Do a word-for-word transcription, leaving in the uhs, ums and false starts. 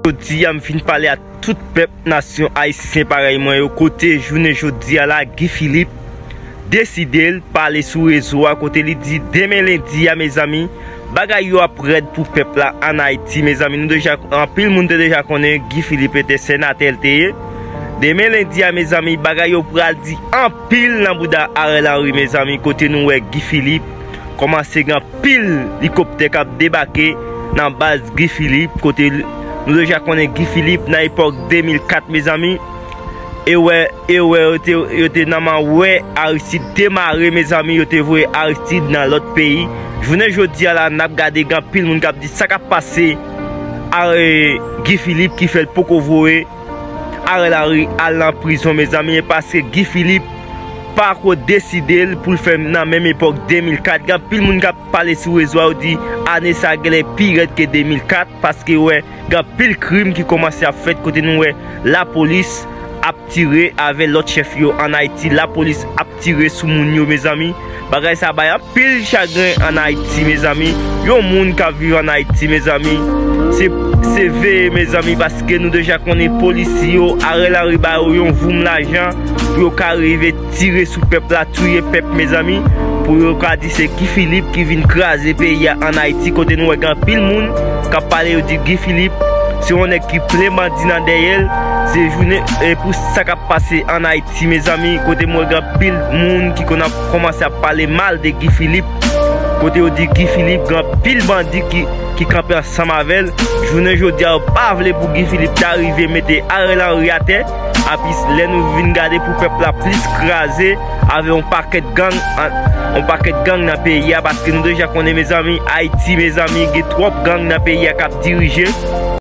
Jodi a, m vin pale a tout pèp nasyon ayisyen parèy mwen yo, kote jounen jodi a la, Guy Philippe deside l pale sou rezo a, kote li di demen lendi a, mezanmi, bagay yo ap rèd pou pèp la ann Ayiti, mezanmi. Nou deja, anpil moun te deja konnen Guy Philippe te senatè l te ye. Demen lendi a, mezanmi, bagay yo pral di anpil nan bouda Ariel Henry, mezanmi, kote nou wè Guy Philippe kòmanse gen anpil likoptè k ap debake nan baz Guy Philippe, kote nou deja konnen Guy Philippe nan epòk de mil kat, mezanmi. E wè, e wè, yo te, yo te nan man wè Aristide te mare, mezanmi, yo te voye Aristide nan lòt peyi. Jounen jodi a la, n ap gade gen anpil moun k ap di sa k ap pase a, e, Guy Philippe ki fè l poko voye Ariel Henry al nan prizon, mezanmi, e paske Guy Philippe pako deside l pou l fè nan menm epòk de mil kat. Gen anpil moun k ap pale sou rezo a, yo di ane sa genlè pi rèd ke de mil kat, paske yo wè gen anpil krim ki kòmanse ap fèt, kote nou wè lapolis ap tire avè lòt chèf yo ann Ayiti, lapolis ap tire sou moun yo, mezanmi. Bagay sa bay anpil chagren ann Ayiti, mezanmi. Yon moun k ap viv ann Ayiti, mezanmi, se, se veye, mezanmi, paske nou deja konnen polisye yo, Ariel Henry ba yo yon voum lajan pou yo ka rive tire sou pèp la, touye pèp, mezanmi, pou yo ka di se Guy Philippe ki vin kraze peyi a ann Ayiti, kote nou wè gen anpil moun k ap pale, yo di Guy Philippe se yon nèg ki plen bandi nan dèyè l. Se jounen, e, pou sa k ap pase ann Ayiti, mezanmi, kote m wè gen anpil moun ki konn ap kòmanse ap pale mal de Guy Philippe, kote yo di Guy Philippe gen anpil bandi ki, ki kanpe ansanm avè l. Jounen jodi a, yo pa vle pou Guy Philippe ta rive mete Ariel Henry atè. Epi lè nou vin gade pou pèp la plis kraze avè yon pakèt gang, an, yon pakèt gang nan peyi a, paske nou deja konnen, mezanmi, Ayiti, mezanmi, gen twòp gang nan peyi a k ap dirije.